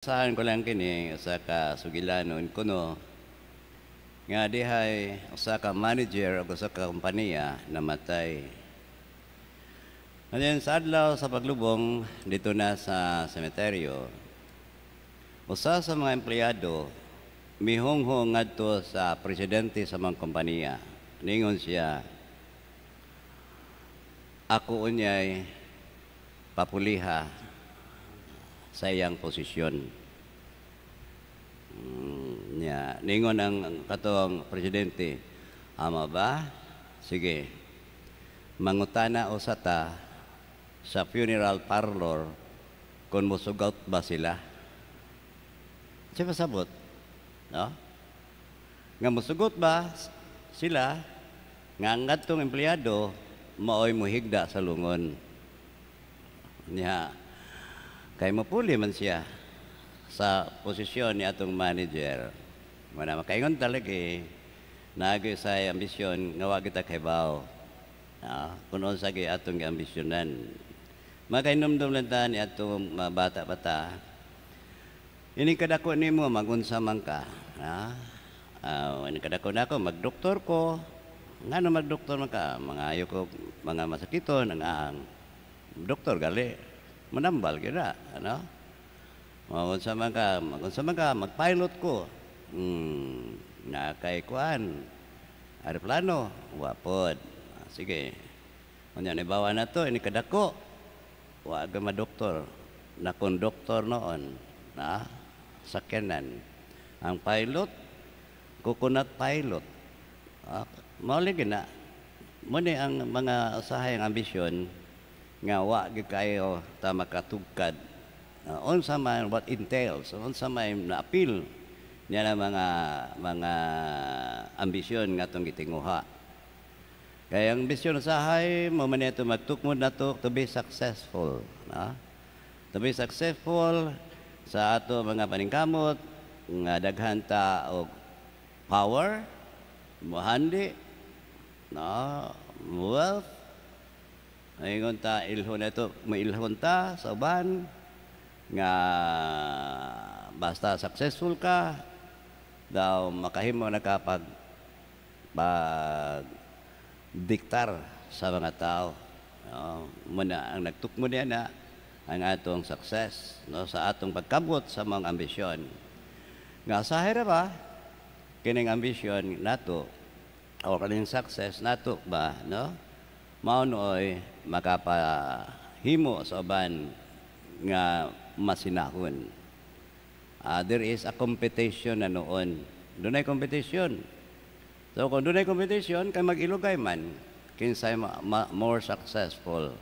Saan ko lang kini usa ka sugilanon kuno nga dihay usa ka manager og usa ka kompanya namatay. And then sa adlaw sa paglubong dito na sa sementeryo, usa sa mga empleyado mihunghong ngadto sa presidente sa mga kompanya. Ningon siya, "Ako unyay papuliha sa iyang posisyon." Nya, ningon ang katong presidente, "Ama ba? Sige. Mangutana usa ta sa funeral parlor kung musugot ba sila." Siya pasabot, no? Nga musugot ba sila nga ang ngadtong empleyado maoy muhigda sa lungon. Nya, kay mapuli man siya sa posisyon ni atong manager. Mana makaingon talaga eh, naagay sa ambisyon nga wa kita kahibaw. Ah, kung unsa gyud atong giambisyonan. Makainumdum lang ta ni atong mga bata pa ta. Ini kadako nimo magunsa man ka. Ah, ini kadako nako magdoktor ko. Ngano magdoktor man ka? Mga ayo ko mga masakiton ang doktor gali manambal gyud na, ano? Magunsa man ka, magunsa man ka, mag-pilot ko. Na kay kuan. Aeroplano, wa pod. Ah, sige. Unya ni bawa na to, ini kadako. Wa ga madoktor. Na konduktor noon, na sakyanan. Ang pilot, coconut pilot. Ah, mao lagi na. Mo ni ang mga usahay ang ambisyon nga wa gyud kayo ta makatugkad. Unsa man what entails, unsa may naapil niya na mga ambisyon nga atong gitinguha. Kaya ang ambisyon usahay mo man ito magtukmod nato to be successful, no? To be successful sa ato mga paningkamot nga daghan ta og power, mohandi, no, wealth, ingon ta ilhon na ito, mailhon ta sa uban nga basta successful ka daw makahimo na ka pag diktar sa mga tao. No, muna ang nagtukmo niya na ang atong success, no, sa atong pagkabot sa mga ambisyon. Nga usahay ra ba kining ambisyon nato o kaning success nato ba, no? Mao nooy makapahimo sa uban nga masinahon. There is a competition na noon. Dunay competition. So kung dunay competition, kay mag-ilugay man, kinsay more successful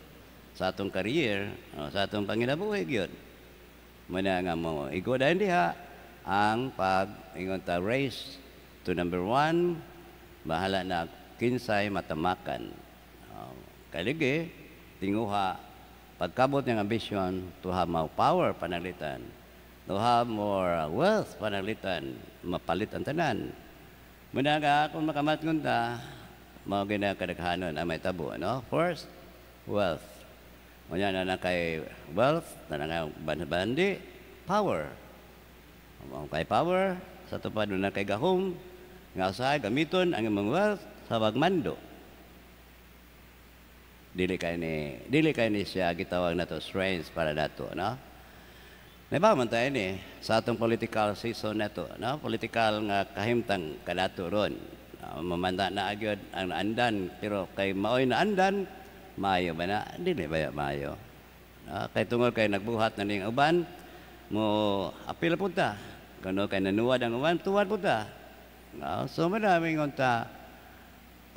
sa atong career, o sa atong panginabuhi gyud. Muna nga mo igo dayon diha ang pag ingon ta race to number one, bahala na kinsay matamakan. Kaligi, tinguha, pagkabot ng ambisyon to have more power pananglitan, to have more wealth pananglitan, mapalit ang tanan. Muna nga, kung makamatngon ta, mao gina kadaghanon ang may tabo, no? First, wealth. Unya na na kay wealth, na nga bandi, power. Ang kay power, sa tupad na kay gahom, nga usahay gamiton ang imong wealth sa pagmando. Dili kay ni siya gitawag nato strange para nato, no? Naiba man tayo ni sa atong political season nato, no? Political nga kahimtang kanato ron. Mamanda na agyod ang naandan, pero kay maoy naandan, maayo ba na? Dili ba maayo? No? Kay tungod kay nagbuhat na ning uban, mo apil punta. Kano kay nanuwad ang uban, tuwad punta. No? So madaming unta,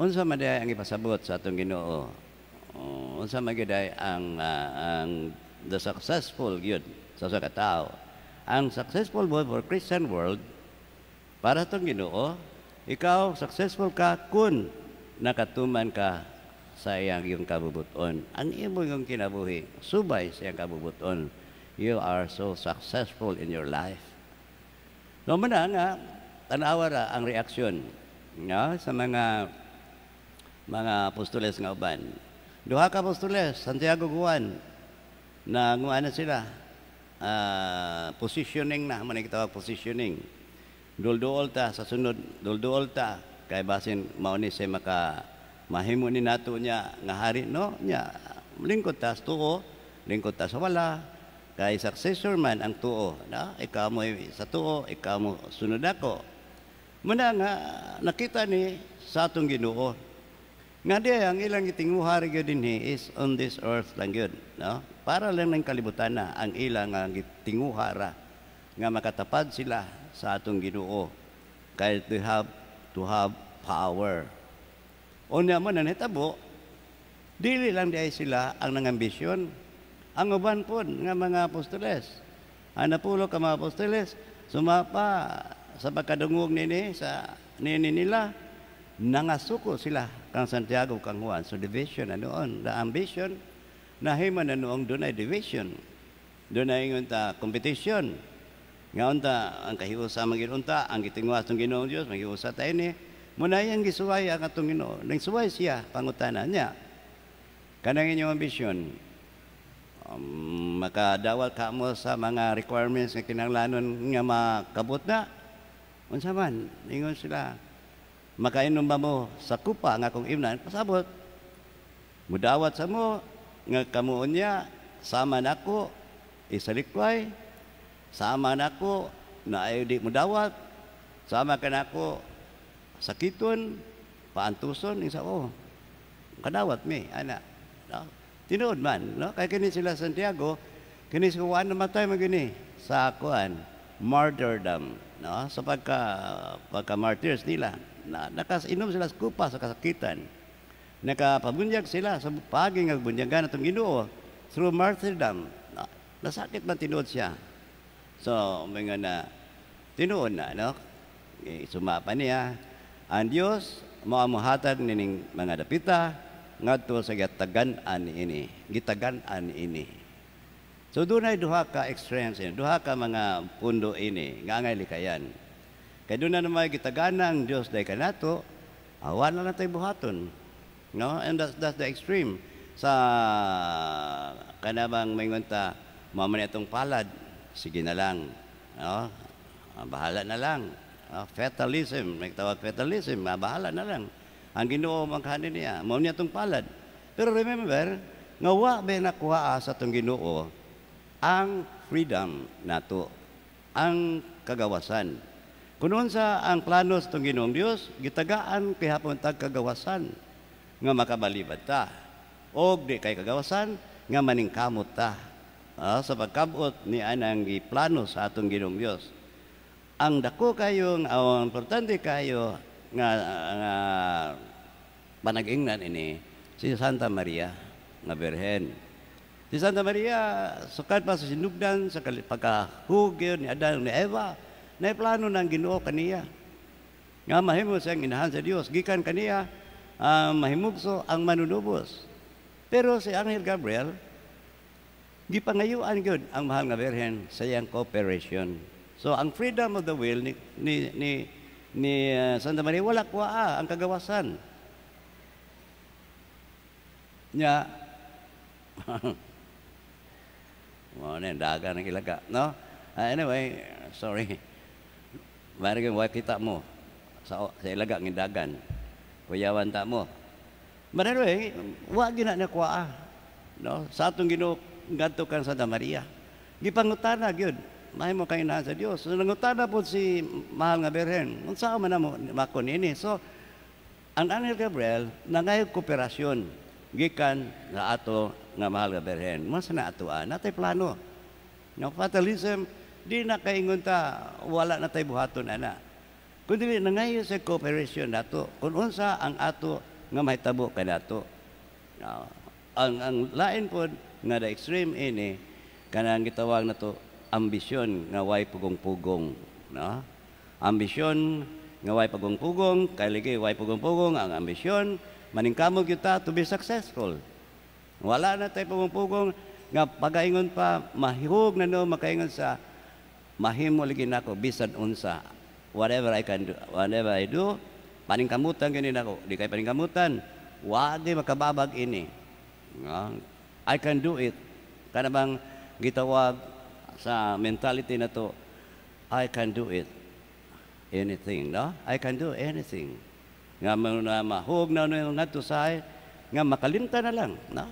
unsa man diay ang ipasabot sa atong Ginoo? Unsa man gyud ang the successful gyud sa usa ka tawo? Ang successful mo for Christian world para atong Ginoo, ikaw successful ka kung nakatuman ka sa iyang iyong kabubuton. Ang imong iyong kinabuhi, subay sa iyang kabubuton. You are so successful in your life. No man na nga, tanawa ra ang reaksyon, no, sa mga apostoles nga uban. Duha ka apostoles, Santiago, Juan, na nguana sila. Positioning na man gitawag, positioning. Dulduol ta sa sunod, dulduol ta kay basin mao ni siya maka mahimo ni nato niya nga hari, no? Nya lingkod ta sa tuo, lingkod ta sa wala, kay successor man ang tuo na ikaw mo sa tuo, ikaw mo sunod ako. Muna nga nakita ni sa atong Ginoo nga di ang ilang gitinguha gyud dinhi is on this earth lang gyud, no? Para lang ng kalibutan na ang ilang nga gitinguha ra nga makatapad sila sa atong Ginoo kay they have to have power. Unya man nahitabo, dili lang di sila ang nangambisyon, ang uban pod nga mga apostoles, ang napulo ka mga apostoles, sumapa sa pagkadungog nini sa nini nila, nangasuko sila kang Santiago, kang Juan. So division na noon. The ambition nahimo na noong dunay division, dunay ingon ta competition nga unta ang kahiusa man gid unta ang gitinguha atong Ginoong Dios, maghiusa ta ini. Muna iyang gisuway ang atong Ginoo. Nang suway siya, pangutana niya, "Kanang inyong ambisyon, makadawat ka mo sa mga requirements nga kinahanglanon nga makabot na? Unsa man?" Ingon sila, "Makainom ba mo sa kupa nga akong imnan?" Pasabot, "Mudawat sa mo nga kamo unya sama nako isalikway, sama nako na ay di mudawat, sama ka nako sakiton, paantuson?" Isa, "Oh, kadawat mi ana," no? Tinuod man, no? Kay kini sila Santiago, kini si Juan, namatay man gini sa kuan, martyrdom, no? Sa pagka martyrs nila na nakasinom sila sa kupa sa kasakitan, nakapabunyag sila sa pagi nga bunyagan atong Ginoo through martyrdom, no? Nasakit man tinuod siya. So mga na tinuod na, no? Eh, sumapa niya ang Dios mao mohatag nining mga dapita ngadto sa gitagan-an ini, gitagan-an ini. So dunay duha ka extremes ini, duha ka mga pundo ini nga angay likayan. Kay doon na naman gitagana ang Dios day kanato, awan na lang tayo buhaton. No? And that's the extreme. Sa kanabang maingon ta, mao man itong palad, sige na lang. No? Ah, bahala na lang. Ah, fatalism, may tawag fatalism, ah, bahala na lang. Ang Ginoo maghanin niya, mao niya itong palad. Pero remember, nga wa ba nakuha sa atong Ginoo ang freedom nato, ang kagawasan. Kung unsa ang plano sa atong Ginoong Dios, gitagaan gihapon tag kagawasan nga makabalibad ta. Og di kay kagawasan nga maningkamot ta. Ah, sa pagkabot ni anang giplano sa atong Ginoong Dios. Ang dako kayo, ang importante kayo nga panag-ingnan ini si Santa Maria nga Birhen. Si Santa Maria, sukad pa sa sinugdan, sa pagkahugyon ni Adan ni Eva, na plano ng Ginoo kaniya nga mahimo siyang inahan sa Dios, gikan kaniya mahimugso ang manunubos. Pero si Angel Gabriel, gipangayuan gyud ang mahal nga Birhen sa iyang cooperation. So ang freedom of the will ni Santa Maria, wala kuha ang kagawasan. Nya mo na daga ng ilaga, no? Anyway, sorry. Mari wa kita mo sa ilaga ng dagan. Kuyawan ta mo. But anyway, wa gina na kuha. No? Sa atong Ginoo ngadto kang Santa Maria. Gipangutana gyud. Mahimo kay inahan sa Dios. So nangutana po si mahal nga Birhen. Unsa man namo makon ini? So ang Angel Gabriel nangayog kooperasyon gikan nga ato nga mahal nga Birhen. Masa na ato natay plano. No, fatalism, di na kaingon ta wala na tay buhaton ana. Kun dili nangayo sa cooperation nato kung unsa ang ato nga mahitabo kanato. No, ang lain pod nga the extreme ini, kanang gitawag nato ambisyon nga way pugong-pugong, no? Ambisyon nga way pugong-pugong, kay ligi way pugong-pugong ang ambisyon, maningkamot gyud ta to be successful. Wala na tay pugong-pugong nga pagaingon pa mahihug na, no, makaingon sa mahimo lagi nako bisan unsa, whatever I can do, whatever I do, paningkamutan gani nako. Di kay paningkamutan, wa di makababag ini, no? I can do it, kana bang gitawag sa mentality na to, "I can do it. Anything," no? I can do anything. Nga na mahug na ngadto sa nga makalimtan na lang, no?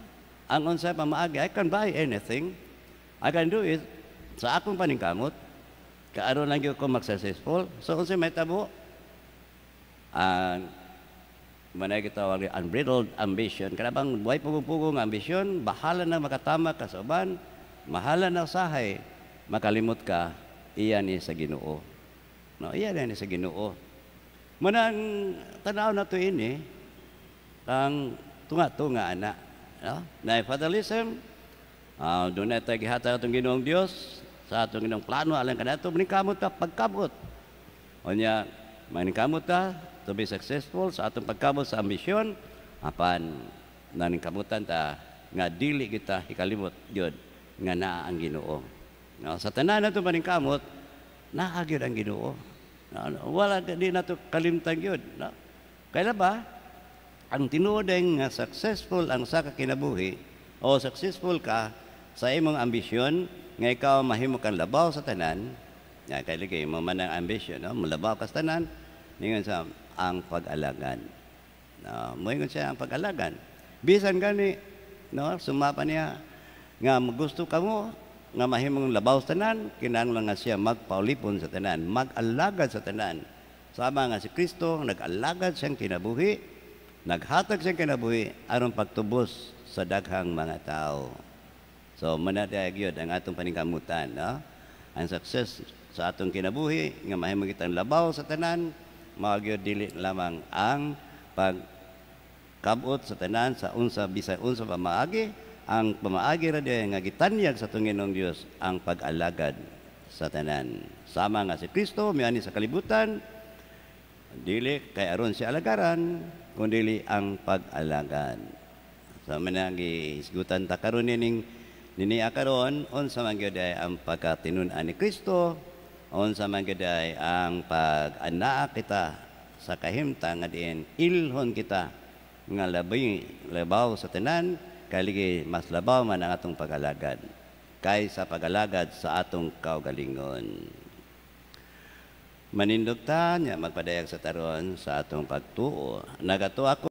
Ang unsay pamaagi, I can buy anything. I can do it sa akong paningkamot. Kaaron lang gyud ko mag-successful. So unsay mahitabo? Ang manay gitawag unbridled ambition. Kana bang way pugong-pugong ambisyon, bahala na makatama ka sa uban, bahala na usahay, makalimot ka, iya ni sa Ginoo. No, iya ni sa Ginoo. Manang tanaw na to ini, ang tunga-tunga ana. No? Na fatalism, doon na tayo gihatag atong Ginoong Dios sa atong Ginoong plano alang kanato, maningkamot ta pagkabot. Unya, maningkamot ta to be successful sa atong pagkabot sa ambisyon, apan naningkamutan ta nga dili kita ikalimot gyud nga naa ang Ginoo. No, sa tanan nato paningkamot, naa gyud ang Ginoo. No, wala di nato kalimtan gyud, no? Kaya ba ang tinuod nga successful ang sa kinabuhi o successful ka sa imong ambisyon nga ikaw mahimo kang labaw sa tanan, nga kay lagi mo man ang ambisyon, no? Molabaw ka sa tanan, ningon sa ang pag-alagan. No, moingon siya ang pag-alagan. Bisan gani, no, sumapa niya nga gusto kamo nga mahimong labaw sa tanan, kinahanglan nga siya magpaulipon sa tanan, mag-alagad sa tanan. Sama nga si Kristo nag-alagad siyang kinabuhi, naghatag siyang kinabuhi aron pagtubos sa daghang mga tao. So mana gyud ang atong paningkamutan, no? Ang success sa atong kinabuhi nga mahimo kitang labaw sa tanan, mao gyud dili lamang ang pagkabot sa tanan sa unsa bisan unsa pamaagi. Ang pamaagi ra diay nga gitanyag sa atong Ginoong Dios ang pag-alagad sa tanan. Sama nga si Kristo miani sa kalibutan, dili kay aron siya alagaran, kundi ang pag-alagad. So man ang gihisgutan ta karon nining nini karon, unsa man gyud ay ang pagkatinun-an ni Kristo, unsa man gyud ay ang pag-anaa kita sa kahimtang nga diin ilhon kita nga labi labaw sa tanan, kay mas labaw man ang atong pag-alagad kaysa pag-alagad sa atong kaugalingon. Manindog ta nya magpadayag sa taron sa atong pagtuo. Nagatuo ako.